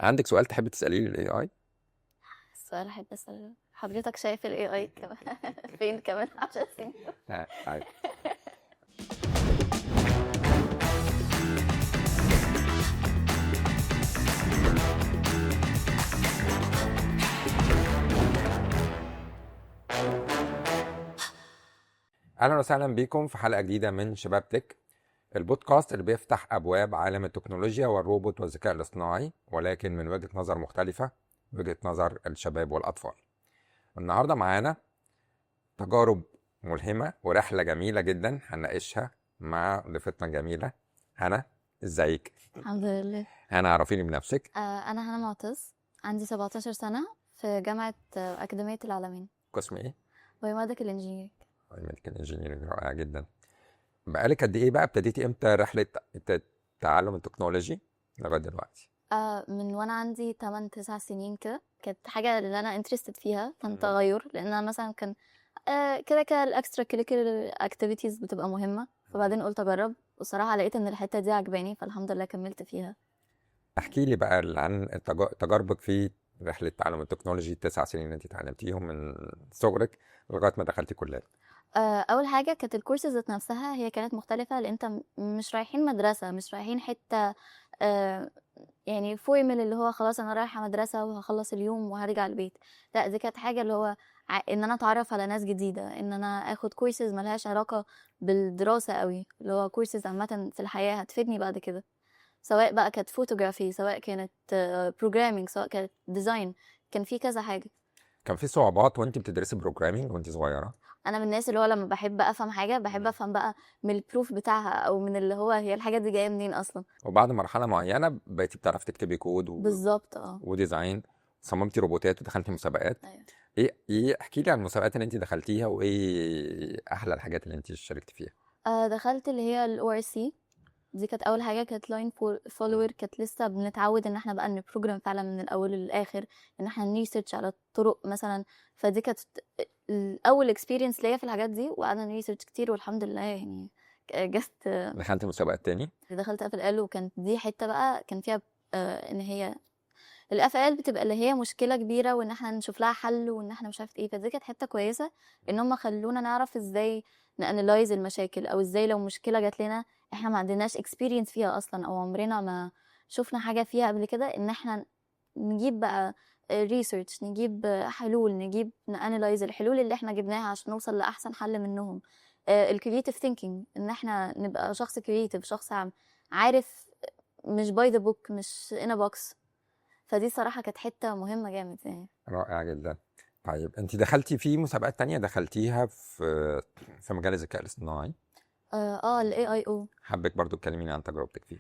عندك سؤال تحب تسأليه لل AI؟ السؤال احب اساله، حضرتك شايف ال AI كمان فين كمان 10 سنين؟ طيب. اهلا وسهلا بيكم في حلقة جديدة من شباب تك، البودكاست اللي بيفتح ابواب عالم التكنولوجيا والروبوت والذكاء الاصطناعي، ولكن من وجهه نظر مختلفة، وجهه نظر الشباب والاطفال. النهارده معانا تجارب ملهمة ورحله جميلة جدا هنناقشها مع ضيفتنا الجميلة هنا. ازيك؟ الحمد لله. هنا، عرفيني بنفسك. انا هنا معتز، عندي 17 سنه، في جامعه اكاديمية العلمين. قسم ايه؟ biomedical engineering. medical engineering، رائع جدا. بقالك قد ايه بقى، ابتديتي امتى رحله تعلم ال technology لغاية دلوقتي؟ من وانا عندي 8 9 سنين كده، كانت حاجة اللي انا interested فيها، كان تغير، لان انا مثلا كان كده كده ال extracurricular activities بتبقى مهمه، فبعدين قلت اجرب، وصراحة لقيت ان الحتة دي عجباني، فالحمد لله كملت فيها. احكي لي بقى عن تجاربك في رحله تعلم ال technology، التسع سنين اللي انت اتعلمتيهم من صغرك لغاية ما دخلتي كليه. اول حاجة كانت الكورسز ذات نفسها هي كانت مختلفه، لان انت مش رايحين مدرسه، مش رايحين حتة يعني formal، اللي هو خلاص انا رايحة مدرسه وهخلص اليوم وهرجع البيت. لا، دي كانت حاجة اللي هو ان انا اتعرف على ناس جديده، ان انا اخد كورسز ملهاش علاقة بالدراسة قوي، اللي هو كورسز عامة في الحياة هتفيدني بعد كده، سواء بقى كانت فوتوغرافي، سواء كانت programming، سواء كانت design، كان في كذا حاجه. كان في صعوبات وانت بتدرسي programming وانت صغيرة؟ انا من الناس اللي هو لما بحب افهم حاجة بحب افهم بقى من ال proof بتاعها، او من اللي هو هي الحاجة دي جاية منين اصلا. وبعد مرحلة معينة بقيتي بتعرفي تكتبي كود بالظبط، اه. و design، صممتي روبوتات ودخلتي مسابقات. ايوه. ايه احكي لي عن المسابقات اللي انت دخلتيها، وايه احلى الحاجات اللي انت شاركتي فيها؟ دخلت اللي هي ال ORC، دي كانت اول حاجه، كانت line follower، كانت لسه بنتعود ان احنا بقى ن program فعلا من الاول للاخر، ان احنا ن research على الطرق مثلا، فدي كانت الاول experience ليا في الحاجات دي، وقعدنا ن research كتير والحمد لله يعني جت. دخلت مسابقات تاني؟ دخلت FLL، وكانت دي حتة بقى كان فيها ان هي ال FLL بتبقى اللي هي مشكلة كبيرة وان احنا نشوف لها حل وان احنا مش عارف ايه، فدي كانت حتة كويسة ان هم خلونا نعرف ازاي ن analyze المشاكل، او ازاي لو مشكلة جات لنا احنا ما عندناش experience فيها اصلا، او عمرنا ما شفنا حاجة فيها قبل كده، ان احنا نجيب بقى research، نجيب حلول، نجيب ن analyze الحلول اللي احنا جبناها عشان نوصل لاحسن حل منهم. ال creative thinking، ان احنا نبقى شخص creative، شخص عارف مش by the book، مش in box، فدي صراحة كانت حتة مهمة جامد يعني. رائع جدا. طيب انت دخلتي في مسابقات تانية دخلتيها في مجال الذكاء الاصطناعي؟ اه، ال AIO. حابك برضو تكلميني عن تجربتك فيه.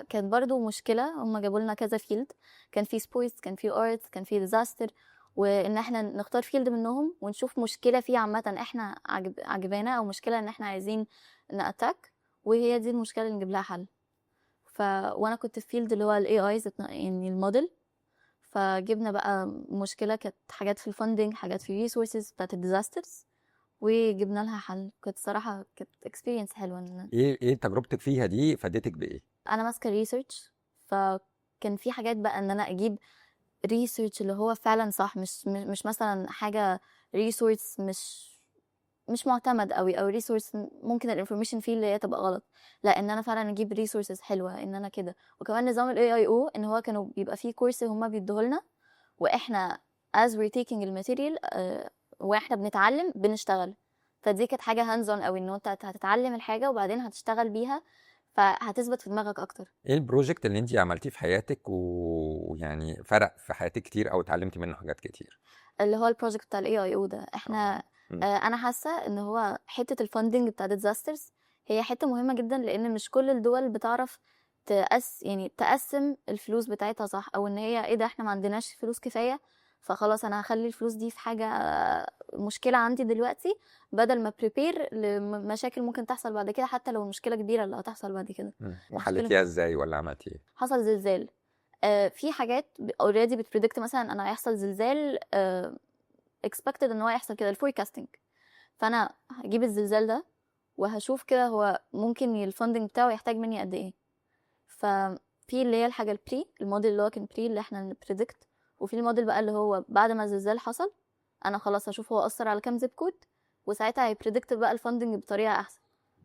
كانت برضو مشكلة، هم جابوا لنا كذا field، كان في sports، كان في arts، كان في disaster، وان احنا نختار field منهم ونشوف مشكلة فيه عامة احنا عجبانا، او مشكلة ان احنا عايزين ن attack، وهي دي المشكلة اللي نجيب لها حل. وانا كنت في field اللي هو ال AI، يعني الموديل، فجبنا بقى مشكلة كانت حاجات في ال funding، حاجات في resources بتاعت ال disasters، وجبنا لها حل. كانت صراحة كانت experience حلوة. إن ايه تجربتك فيها دي فادتك بايه؟ انا ماسكه research، فكان في حاجات بقى ان انا اجيب research اللي هو فعلا صح، مش مثلا حاجة resource مش معتمد قوي، او resource ممكن ال information فيه اللي هي تبقى غلط، لا، ان انا فعلا اجيب resources حلوة ان انا كده. وكمان نظام ال AIO ان هو كانوا بيبقى فيه course هما بيدوه لنا، واحنا as we're taking ال material واحنا بنتعلم بنشتغل، فدي كانت حاجة hands on قوي، ان انت هتتعلم الحاجة وبعدين هتشتغل بيها، فهتثبت في دماغك اكتر. ايه ال project اللي انت عملتيه في حياتك ويعني فرق في حياتك كتير او اتعلمتي منه حاجات كتير؟ اللي هو ال project بتاع ال AIO ده، احنا انا حاسه ان هو حتة ال funding بتاع disasters هي حتة مهمة جدا، لان مش كل الدول بتعرف يعني تقسم الفلوس بتاعتها صح، او ان هي ايه ده احنا ما عندناش فلوس كفاية، فخلاص انا هخلي الفلوس دي في حاجة مشكلة عندي دلوقتي، بدل ما prepare لمشاكل ممكن تحصل بعد كده، حتى لو المشكلة كبيرة اللي هتحصل بعد كده. وحلتيها ازاي ولا عملتي ايه؟ حصل زلزال، في حاجات already بت predict مثلا انا هيحصل زلزال، expected ان هو يحصل كده، ال forecasting، فانا هجيب الزلزال ده وهشوف كده هو ممكن ال funding بتاعه يحتاج مني قد ايه. في اللي هي الحاجة ال pre، ال model اللي هو كان pre اللي احنا ن predict، وفي الموديل بقى اللي هو بعد ما الزلزال حصل انا خلاص هشوف هو اثر على كام zip code، وساعتها هي predict بقى ال funding بطريقة احسن.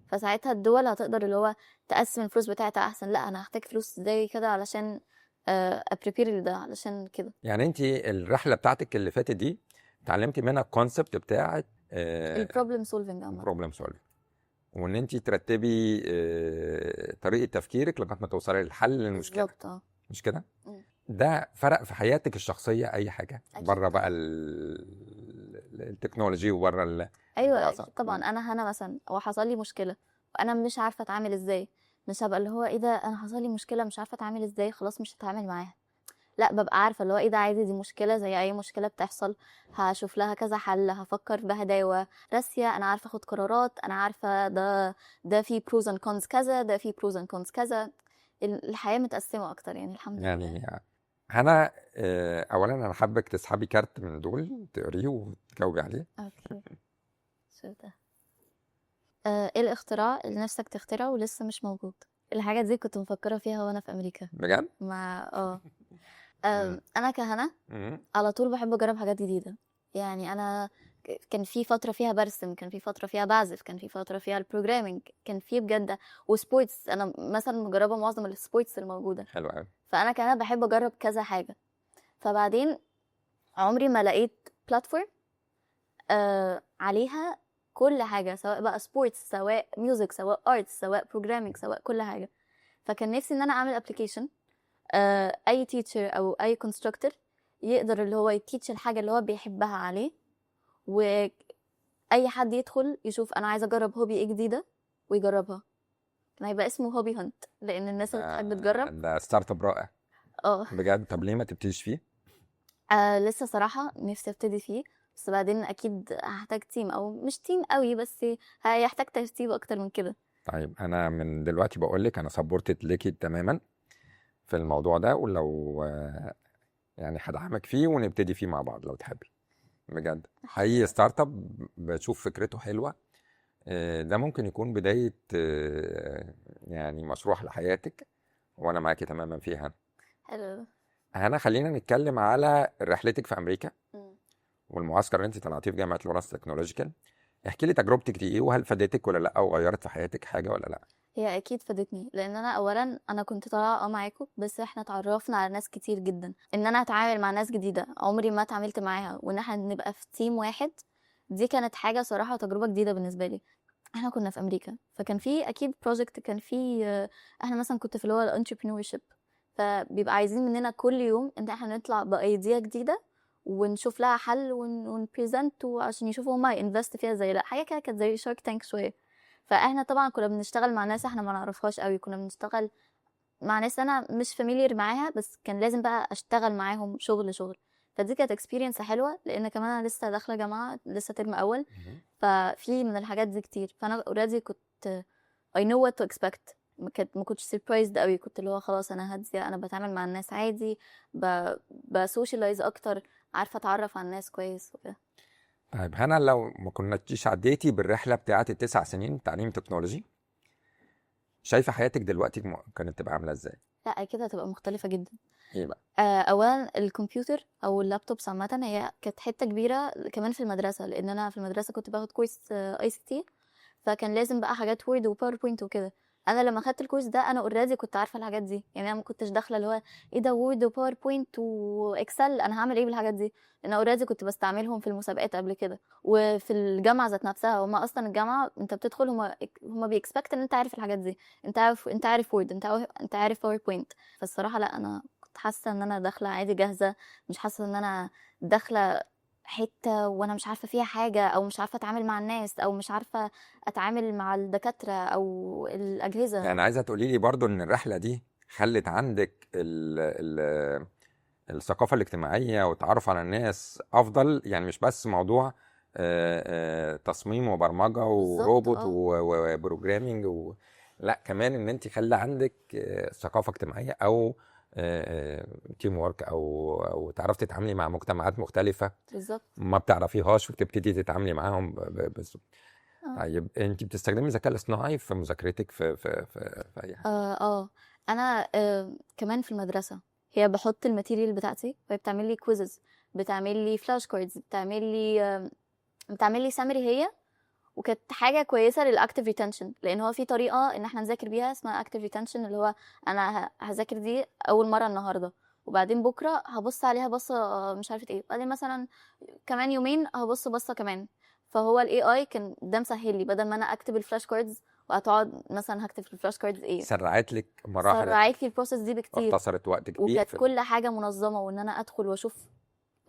فساعتها الدول هتقدر اللي هو تقسم الفلوس بتاعتها احسن، لا انا هحتاج فلوس زي كده علشان ا prepare ده علشان كده. يعني انت الرحلة بتاعتك اللي فاتت دي اتعلمتي منها ال concept بتاعت ال problem solving عامه. problem solving، وان انت ترتبي طريقه تفكيرك لغاية ما توصلي للحل للمشكله. بالظبط اه. مش كده؟ مم. ده فرق في حياتك الشخصية اي حاجة أكيد. بره بقى ال technology وبره ايوه الدراسة. أكيد طبعا. انا هنا مثلا او حصل لي مشكلة وانا مش عارفه اتعامل ازاي، مش هبقى اللي هو ايه ده انا حصل لي مشكلة مش عارفه اتعامل ازاي خلاص مش هتعامل معاها، لا ببقى عارفه اللي هو ايه ده عادي، دي مشكلة زي اي مشكلة بتحصل، هشوف لها كذا حل، هفكر بهداوه راسيه، انا عارفه اخد قرارات، انا عارفه ده فيه pros and cons كذا، ده فيه pros and cons كذا. الحياة متقسمه اكتر يعني الحمد لله. يعني هنا اولا انا حابك تسحبي كارت من دول تقريه وتجاوبي عليه. okay شو ده؟ ايه الاختراع اللي نفسك تخترعه ولسه مش موجود؟ الحاجة دي كنت مفكرة فيها وانا في امريكا. بجد؟ مع انا كهنا على طول بحب اجرب حاجات جديدة. يعني انا كان في فترة فيها برسم، كان في فترة فيها بعزف، كان في فترة فيها ال programming، كان في بجد و sports، انا مثلا مجربة معظم ال sports الموجودة. حلو قوي. فانا كمان بحب اجرب كذا حاجة. فبعدين عمري ما لقيت platform عليها كل حاجة، سواء بقى sports، سواء music، سواء art، سواء programming، سواء كل حاجة. فكان نفسي ان انا اعمل application اي teacher او اي constructor يقدر اللي هو ي teach الحاجة اللي هو بيحبها عليه، واي حد يدخل يشوف انا عايزة اجرب hobby ايه جديدة ويجربها. كان هيبقى اسمه Hobby Hunt، لان الناس اللي بتحب تجرب. ده startup رائع. بجد. طب ليه ما تبتديش فيه؟ لسه صراحة نفسي ابتدي فيه، بس بعدين اكيد هحتاج team، او مش team قوي بس هيحتاج ترتيب اكتر من كده. طيب انا من دلوقتي بقول لك انا supported ليكي تماما في الموضوع ده، ولو يعني هدعمك فيه ونبتدي فيه مع بعض لو تحبي. بجد حقيقي startup بشوف فكرته حلوة، ده ممكن يكون بداية يعني مشروع لحياتك، وانا معاكي تماما فيها. حلو. هنا خلينا نتكلم على رحلتك في امريكا والمعسكر اللي انت طلعتيه في جامعه لورنس Technological. احكي لي تجربتك دي ايه، وهل فادتك ولا لا، وغيرت في حياتك حاجة ولا لا؟ هي اكيد فادتني، لان انا اولا انا كنت طالعه معاكم، بس احنا اتعرفنا على ناس كتير جدا، ان انا اتعامل مع ناس جديدة عمري ما اتعاملت معاها، وان احنا نبقى في team واحد، دي كانت حاجة صراحة تجربه جديدة بالنسبة لي. احنا كنا في امريكا، فكان في اكيد project، كان في احنا مثلا كنت في اللي هو ال entrepreneurship، فبيبقى عايزين مننا كل يوم ان احنا نطلع ب idea جديدة ونشوف لها حل ون present عشان يشوفوا هما invest فيها زي لا، حاجة كده كانت زي Shark Tank شوية. فاحنا طبعا كنا بنشتغل مع ناس احنا ما نعرفهاش قوي، كنا بنشتغل مع ناس انا مش familiar معاها، بس كان لازم بقى اشتغل معاهم شغل شغل. فدي كانت experience حلوة، لان كمان انا لسه داخله جامعه، لسه ترم اول، ففي من الحاجات دي كتير. فانا already كنت I know what to expect، ما كنتش surprised قوي، كنت اللي هو خلاص انا هادية، انا بتعامل مع الناس عادي، ب socialize اكتر، عارفه اتعرف على الناس كويس وكده. طيب هنا لو ما كنتيش عديتي بالرحله بتاعت ال9 سنين تعليم technology، شايفه حياتك دلوقتي كانت تبقى عامله ازاي؟ لا اكيد هتبقى مختلفة جدا. ايه بقى؟ اولا الكمبيوتر او ال laptops عامة هي كانت حتة كبيرة كمان في المدرسة، لان انا في المدرسة كنت باخد course ICT، فكان لازم بقى حاجات Word و PowerPoint وكده. انا لما خدت ال course ده انا already كنت عارفه الحاجات دي، يعني انا ما كنتش داخله اللي هو ايه ده Word و PowerPoint و Excel، انا هعمل ايه بالحاجات دي؟ لان already كنت بستعملهم في المسابقات قبل كده وفي الجامعة ذات نفسها. هما اصلا الجامعة انت بتدخل هما بي expect ان انت عارف الحاجات دي، انت عارف Word، انت عارف PowerPoint. فالصراحه لا، انا كنت حاسه ان انا داخله عادي جاهزة، مش حاسه ان انا داخله حتة وانا مش عارفه فيها حاجة، او مش عارفه اتعامل مع الناس، او مش عارفه اتعامل مع الدكاترة او الاجهزة. يعني عايزه تقولي لي برضو ان الرحلة دي خلت عندك ال الثقافة الاجتماعية والتعرف على الناس افضل، يعني مش بس موضوع تصميم وبرمجه وروبوت و programming لا كمان ان انت خلى عندك ثقافة اجتماعية او team work او تعرفي تتعاملي مع مجتمعات مختلفة ما بتعرفيهاش وتبتدي تتعاملي معاهم بالظبط. طيب انت بتستخدمي الذكاء الاصطناعي في مذاكرتك في اي حاجة؟ انا كمان في المدرسة هي بحط ال material بتاعتي وهي بتعمل لي quizzes، بتعمل لي flash cards، بتعمل لي سمري هي. وكانت حاجة كويسة لل active retention، لان هو في طريقه ان احنا نذاكر بيها اسمها active retention، اللي هو انا هذاكر دي اول مرة النهارده، وبعدين بكره هبص عليها بصة مش عارفه ايه، بعدين مثلا كمان يومين هبص بصة كمان. فهو ال AI كان ده مسهل لي، بدل ما انا اكتب ال flash cards وهتقعد مثلا هكتب في ال flash cards ايه. سرعت لك مراحل. سرعت لي ال process دي بكتير. اختصرت وقت كبير. وكانت في كل حاجة منظمه، وان انا ادخل واشوف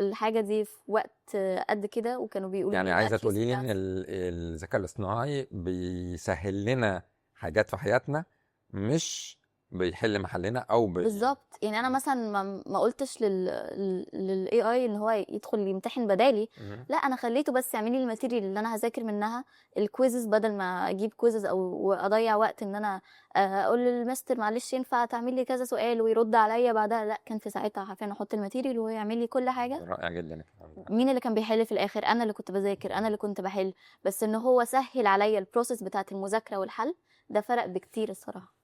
الحاجة دي في وقت قد كده، وكانوا بيقولوا يعني لي عايزه ال accuracy تقولي لي ان بتاعتي. الذكاء الاصطناعي بيسهل لنا حاجات في حياتنا، مش بيحل محلنا او بالظبط. يعني انا مثلا ما قلتش لل AI ان هو يدخل يمتحن بدالي. لا، انا خليته بس يعمل لي ال material اللي انا هذاكر منها، ال quizzes، بدل ما اجيب quizzes او اضيع وقت ان انا اقول للمستر معلش ينفع تعمل لي كذا سؤال ويرد عليا بعدها. لا، كان في ساعتها حرفيا احط ال material وهو يعمل لي كل حاجه. رائع جدا الكلام ده. مين اللي كان بيحل في الاخر؟ انا اللي كنت بذاكر، انا اللي كنت بحل، بس ان هو سهل عليا ال process بتاعت المذاكرة والحل، ده فرق بكتير الصراحه.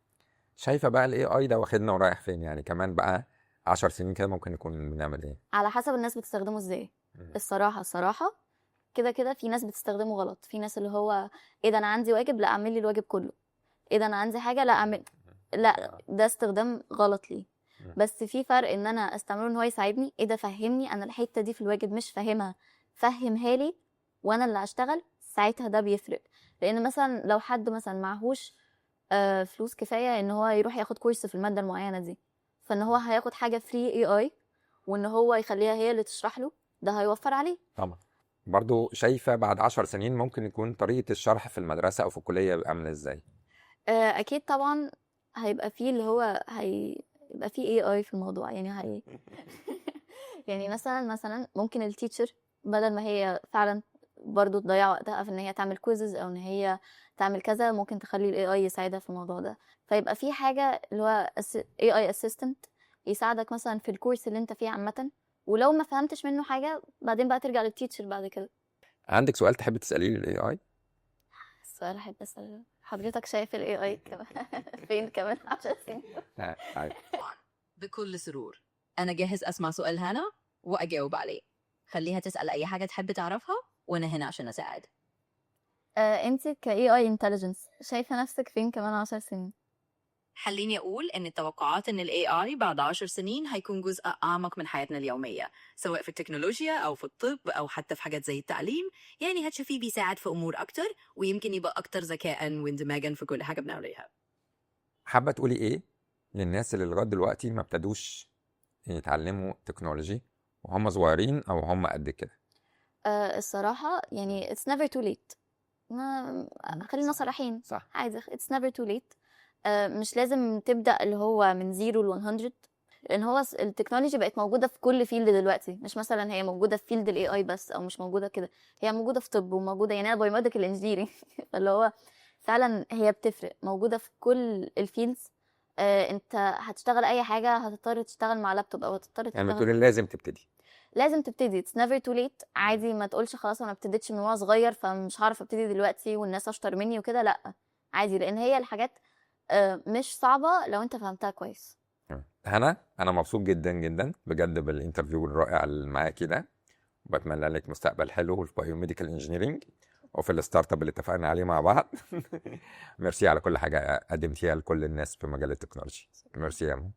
شايفه بقى ال AI ده واخدنا ورايح فين؟ يعني كمان بقى 10 سنين كده ممكن نكون بنعمل ايه؟ على حسب الناس بتستخدمه ازاي. الصراحه كده كده في ناس بتستخدمه غلط، في ناس اللي هو ايه ده انا عندي واجب، لا اعمل لي الواجب كله، ايه ده انا عندي حاجه، لا اعمل، لا، ده استخدام غلط ليه. بس في فرق ان انا استعمله ان هو يساعدني، ايه ده فهمني انا الحتة دي في الواجب مش فاهمها، فهمها لي وانا اللي هشتغل ساعتها، ده بيفرق. لان مثلا لو حد مثلا معهوش فلوس كفاية ان هو يروح ياخد course في المادة المعينة دي، فان هو هياخد حاجة free AI وان هو يخليها هي اللي تشرح له، ده هيوفر عليه. طبعا. برضو شايفه بعد 10 سنين ممكن يكون طريقه الشرح في المدرسة او في الكلية يبقى عامله ازاي؟ اكيد طبعا هيبقى فيه اللي هو هيبقى فيه AI في الموضوع. يعني هي يعني مثلا ممكن ال teacher بدل ما هي فعلا برضو تضيع وقتها في ان هي تعمل quizzes او ان هي تعمل كذا، ممكن تخلي ال AI يساعدها في الموضوع ده. فيبقى في حاجة اللي هو AI assistant يساعدك مثلا في ال course اللي انت فيه عامة، ولو ما فهمتش منه حاجة بعدين بقى ترجع لل teacher بعد كده. عندك سؤال تحب تساليه لل AI؟ السؤال احب اساله، حضرتك شايف ال AI كمان فين كمان 10 سنين؟ عارف. بكل سرور، أنا جاهز أسمع سؤال هانا وأجاوب عليه. خليها تسأل أي حاجة تحب تعرفها، وأنا هنا عشان أساعد. انت ك AI intelligence شايفة نفسك فين كمان 10 سنين؟ خليني أقول إن التوقعات إن ال AI بعد 10 سنين هيكون جزء أعمق من حياتنا اليومية، سواء في التكنولوجيا أو في الطب أو حتى في حاجات زي التعليم. يعني هتشوفيه بيساعد في أمور أكتر، ويمكن يبقى أكتر ذكاء واندماجا في كل حاجة بنعملها. حابة تقولي ايه للناس اللي لغاية دلوقتي ما ابتدوش يتعلموا technology وهم صغيرين او هم قد كده؟ الصراحة يعني it's never too late. ما خلينا صريحين. عادي، it's never too late. مش لازم تبدأ اللي هو من 0 ل 100، لان هو ال technology بقت موجودة في كل field دلوقتي، مش مثلا هي موجودة في field ال AI بس او مش موجودة كده، هي موجودة في طب وموجودة، يعني انا biomedical engineering، فاللي هو فعلا هي بتفرق، موجودة في كل ال fields. انت هتشتغل اي حاجة هتضطر تشتغل مع لابتوب او هتضطر يعني تشتغل. بتقولي لازم تبتدي. لازم تبتدي، it's never too late. عادي، ما تقولش خلاص انا ما ابتديتش من وانا صغير فمش هعرف ابتدي دلوقتي والناس اشطر مني وكده. لا، عادي، لان هي الحاجات مش صعبة لو انت فهمتها كويس. هنا انا مبسوط جدا جدا بجد بال interview الرائع اللي معاكي ده، وبتمنى لك مستقبل حلو في biomedical engineering وفي ال startup اللي اتفقنا عليه مع بعض. ميرسي على كل حاجة قدمتيها لكل الناس في مجال ال technology. ميرسي يا مو.